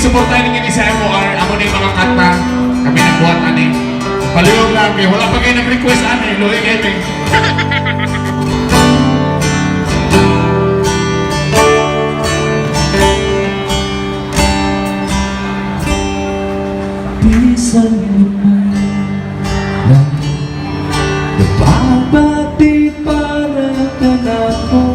Suportahan ninyo ni sa MOR. Amo na yung mga kanta. Kami nagbuhat ani. Paluyog lang kay wala pa kayo nag-request ani. Luhi kayo eh. Bisan man lang nababati para kanako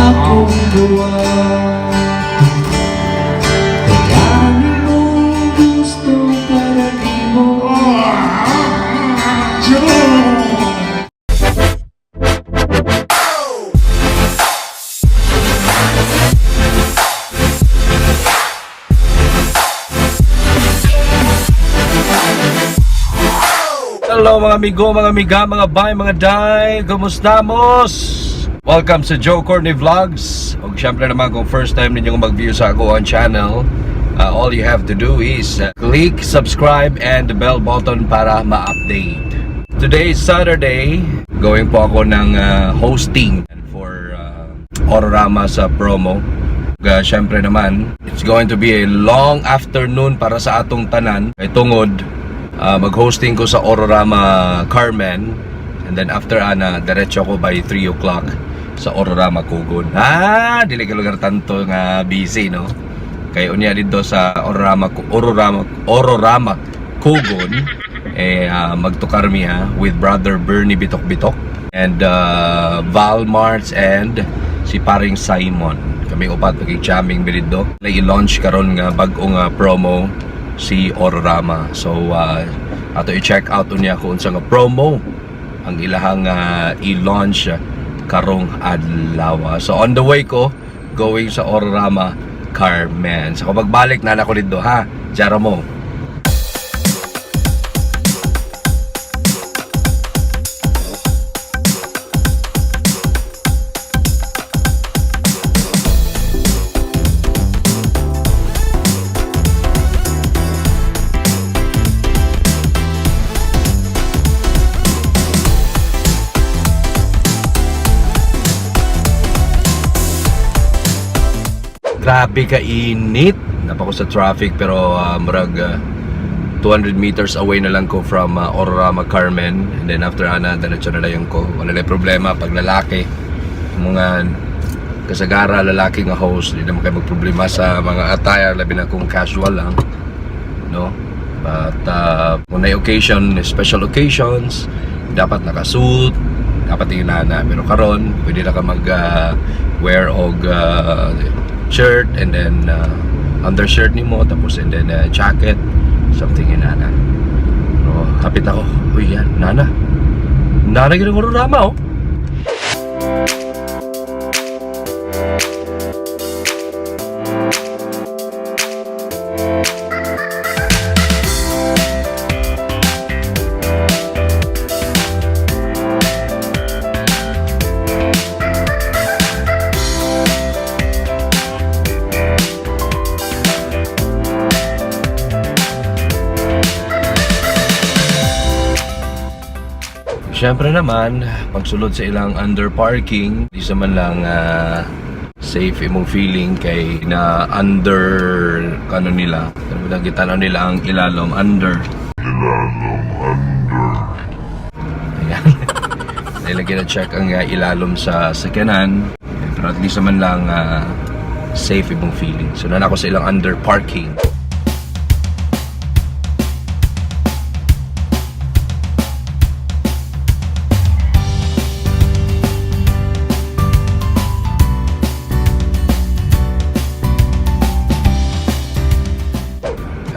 akong buwan. Kaya mo gusto para nimo. Hello mga amigo, mga amiga, mga bay, mga day, kumusta mos? Welcome sa Joe Corny Vlogs. Ug syempre naman kung first time ninyong mag-view sa ako ang channel, all you have to do is click subscribe and the bell button para ma-update. Today is Saturday, going po ako ng hosting for Ororama sa promo. Syempre naman, it's going to be a long afternoon para sa atong tanan. Kay tungod, mag-hosting ko sa Ororama Carmen. And then after ana, diretso ko by 3 o'clock sa Ororama Kugon. Ah, dili ka lugar tanto nga busy, no? Kay unya dito sa Ororama Ororama Ororama Kugon eh magtukar mi ha with brother Bernie Bitok Bitok and Val Marts and si paring Simon. Kami upat magig-jamming mi dito. I-launch karon nga bag-o nga promo si Ororama. So ato i-check out unya kung unsa nga promo ang ilahang i-launch karong adlaw. So on the way ko going sa Ororama Carmen. So kung pagbalik na ko dito ha. Jara mo. Grabe ka init. Napa ko sa traffic pero murag 200 meters away na lang ko from Ororama Carmen. And then after ana, diretso na lang ko. Wala na problema pag lalaki. Mga kasagara lalaki nga host, di naman kayo magproblema sa mga attire, labi na kung casual lang. No? But kung may occasion, special occasions, dapat nakasuit, dapat inana. Pero karon, pwede na ka mag wear og shirt and then undershirt nimo tapos and then jacket, something inana. Pero hapit ako. Uy, yan, nana. Nana gyud ang rama oh. Siyempre naman, pagsulod sa ilang under parking, di sa man lang safe imong feeling kay na under kano nila. Pero lang gitanaw nila ang ilalom under. Ilalom under. Ayan. Nilagyan na check ang ilalom sa sakyanan. Pero at least naman lang safe imong feeling. So na ako sa ilang under parking.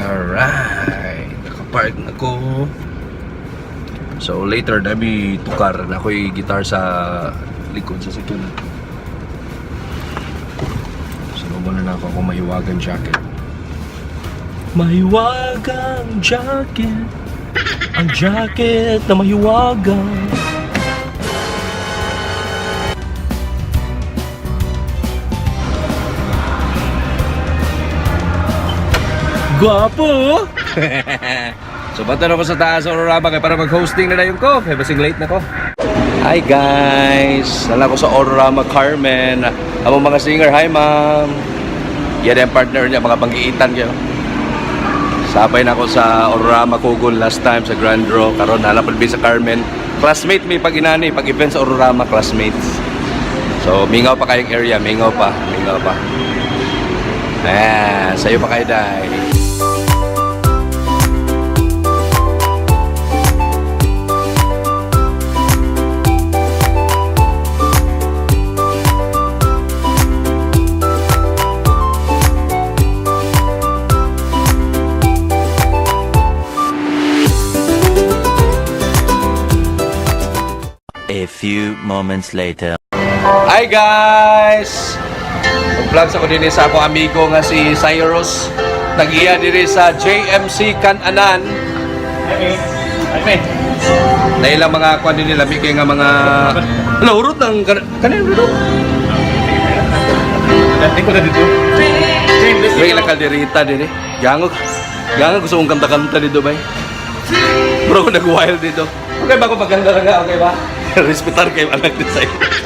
Alright, nakapark na ko. So later, dami tukar na ako'y guitar sa likod sa sakyan. So muna na ako akong mahiwagang jacket. Mahiwagang jacket. Ang jacket na mahiwagang. Gwapo! So, bato na ko sa taas sa Aurora kay para mag-hosting na na yung ko. Kaya basing late na ko. Hi guys! Nala ko sa Aurora Carmen. Among mga singer, hi ma'am. Yan ang partner niya, mga banggiitan kayo. Sabay na ako sa Orama Kugon last time sa Grand Draw. Karon nalapad sa Carmen. Classmate may pag inani, pag event sa Orama classmates. So, mingaw pa kayong area, mingaw pa, mingaw pa. Ayan, sayo pa kayo, day. A few moments later. Hi guys! Mag-vlog sa ko din sa akong amigo nga si Cyrus. Nag-iya diri sa JMC Kananan. Ay, Nailang mga kuan din nila, kay nga mga Hala, urot ang kanin dito. Hindi ko na dito. May ilang kalderita din eh. Gangog. Gangog gusto kong kanta-kanta dito bay. Bro, nag-wild dito. Okay ba kung maganda na nga? Okay ba? Respetar kayo anak ni Cyrus.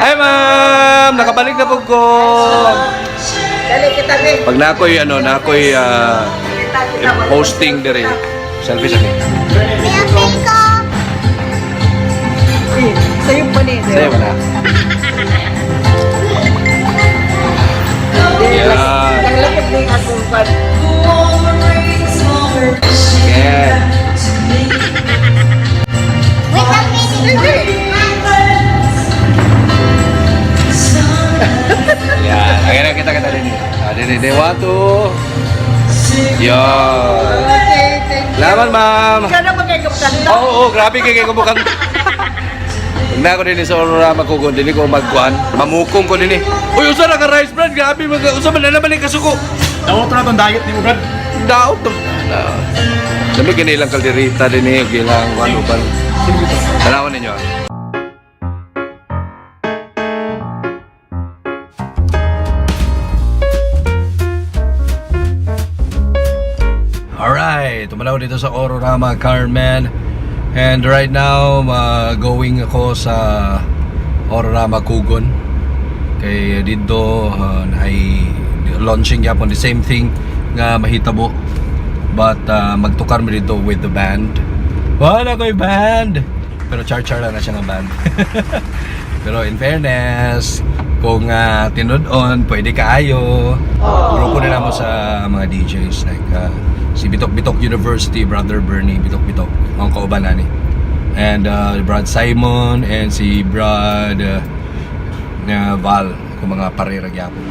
Hi ma'am! Nakabalik na po ko. Dali kita ni. Pag nakoy ano, nakoy Kita kita. hosting dire. Selfie sa akin. Eh, Sayo pa ni. Sa'yo ba na? Yeah. Ang lapit ni akong pan. Yeah. Yeah. Ayan na kita kita din. Ah, din din. One, two. Yo. Okay, thank you. Laban, ma'am. Ikaw na magkakapkanta. Oo, oo, grabe kay kay kumukan. Pag na ako din sa Aurora makugon, dili ko magkuan. Mamukong ko din eh. Uy, usa na ka rice brand, grabe mag usa man na naman ni kasuko. Daot na itong diet ni mo, Brad. Daot to. Dami gani ilang kalderita din eh, gilang kuan uban. Tanawan ninyo. Ah. Alright, tumalaw dito sa Ororama, Carmen. And right now, going ako sa Ororama Kugon. Kay dito ay launching yapon the same thing nga mahitabo. But magtukar mi dito with the band. Wala ko'y band! Pero char-char lang na siya nga band. Pero in fairness, kung tinud-on, pwede kaayo. Grupo na mo sa mga DJs like si Bitok Bitok University, Brother Bernie Bitok Bitok, ang kauban ani. And Brad Simon and si Brad na Val, kung mga parera gyapon.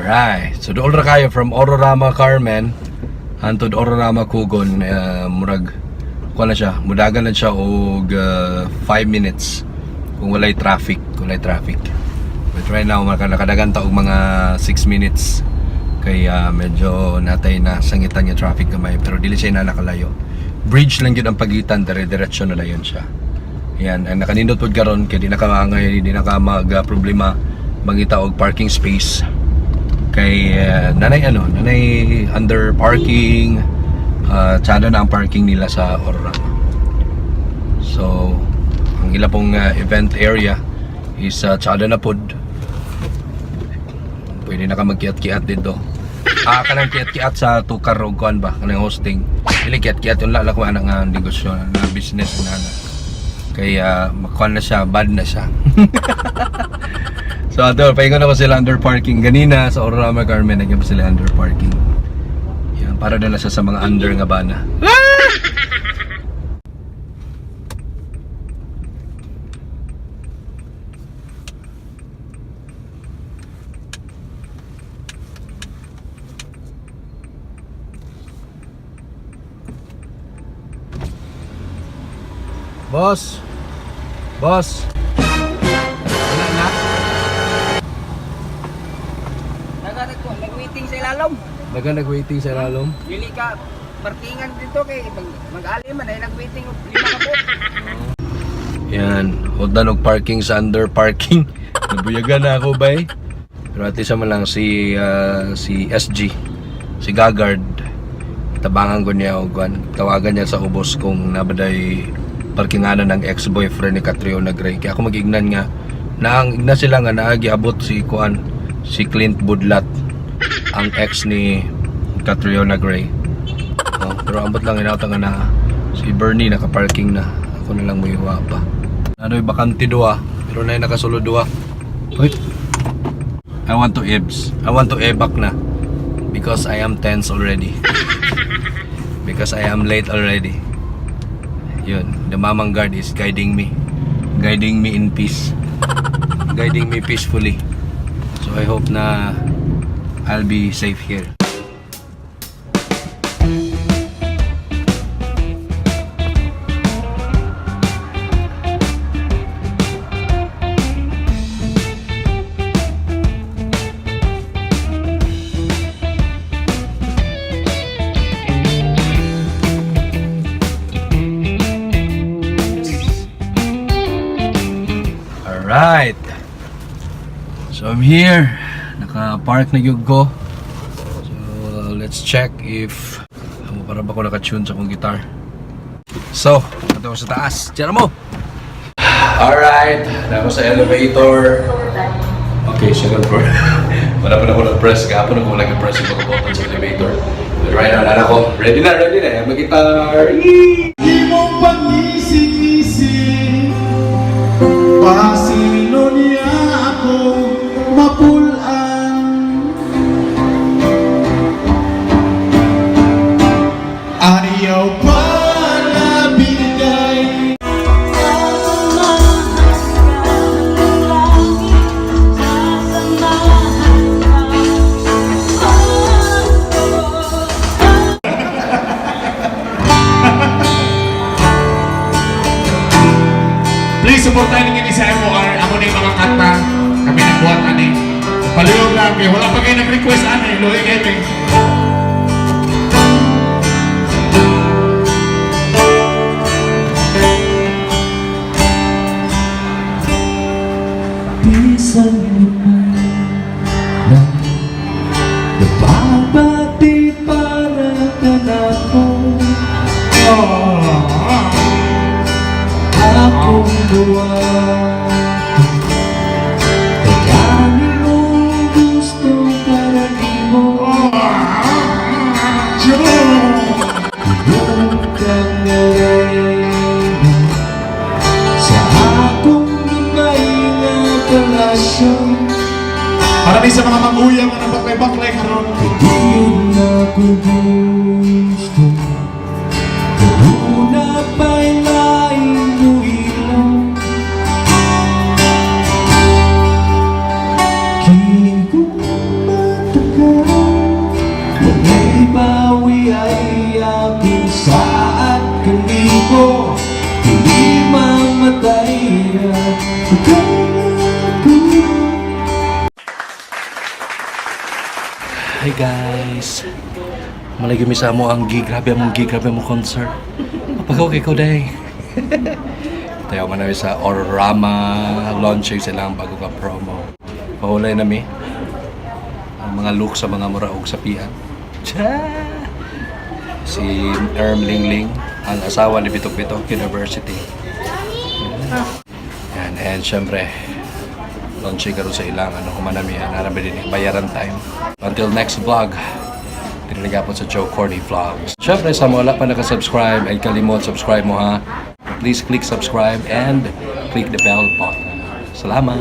Alright. So dool ra kayo from Ororama Carmen hantod Ororama Kugon, murag kuan na siya, mudagan na siya og 5 minutes kung walay traffic, kung walay traffic. But right now nakadagan ta og mga 6 minutes kay medyo natay na sangitan nga traffic gamay pero dili siya na nakalayo. Bridge lang gyud ang pagitan, dire-diretso na layon siya. Yan, ang nakanindot pod karon kay di na ka maangay, di na ka mag problema mangita og parking space kay nanay ano, nanay under parking, tsada na ang parking nila sa Aurora. So, ang ila pong event area is tsada na pod. Pwede na ka magkiat-kiat dito. Ah, kanang kiat-kiat sa tukar og kuan ba, kanang hosting. Dili kiat-kiat yung lala ko anak nga negosyo na business na na. Kaya makuan na siya, bad na siya. So ato, paingon ako sila under parking. Ganina sa Aurora Carmen, nagyan pa sila under parking. Yan, para dala siya sa mga under nga bana. Boss! Boss! Wala na? Nag-waiting sa ilalom. Daga nag-waiting sa ilalom. Dili ka parkingan dito kay mag-ali man ay nag-waiting og lima ka po. Yan, hold og parking sa under parking. Nabuyagan na ako bay. Pero at least man lang si SG, si Gagard. Tabangan ko niya og kuan. Tawagan niya sa ubos kung nabaday parkinganan ng ex-boyfriend ni Catriona Gray. Kaya ako mag-ignan nga naang igna sila nga naagi abot si kuan, si Clint Budlat, ang ex ni Catriona Gray. Oh, pero ambot lang inata nga na si Bernie naka-parking na. Ako na lang muiwa pa. Ano bakante duha, pero na nakasulod duha. Wait. I want to ibs. I want to ebak na because I am tense already. Because I am late already. Yun, the mamang guard is guiding me. Guiding me in peace. Guiding me peacefully. So I hope na I'll be safe here. Alright. So I'm here. Naka-park na gyud ko. So let's check if ano, para ba ko naka-tune sa akong guitar. So, ato ko sa taas. Diyan mo. Alright, na ako sa elevator. Okay, second floor. Wala pa na ako na-press. Kahapon ako wala na-press yung mga button sa elevator. But right now, nana ko. Ready na, ready na. Mag-guitar. Yee! Imong pag-isig-isig, pasino niya ako mapulan. Ayaw pa na bigay. Please supportahan ninyo ni sa MOR. Amo na yung mga kanta. Kami nagbuhat ani. Palihog lang kay wala pa kayo nag-request ani. Luhi kayo eh. Bisan lumay na nababati para kanako akong buwan. Kaya niyong gusto para di mo Tulog kang narena sa akong gamay nga palasyo. Para ni sa mga manguyang nga nabaklay-baklay karon. Di na ko gusto. Una pa'y laing mo ilaw. Kigumata ka, wala'y bawi ay aking saat kanimo. Hindi mamatay at ikaw na ako. Hi guys! Malay sa mo ang gig, grabe among gig, grabe among concert. Pag okay ko day. Tayo man na sa Orama launching sila ang bago ka promo. Pahulay na mi. Ang mga look sa mga muraog sa pian. Tsa! Si Erm Lingling, ang asawa ni Bitok Bitok University. Yan, and syempre, launching karon sa ilang ano humanami hanap din eh, bayaran time. Until next vlog, tinanigapon sa Joe Corny Vlogs. Syempre, sa mga wala pa nakasubscribe, ay kalimot, subscribe mo ha. Please click subscribe and click the bell button. Salamat!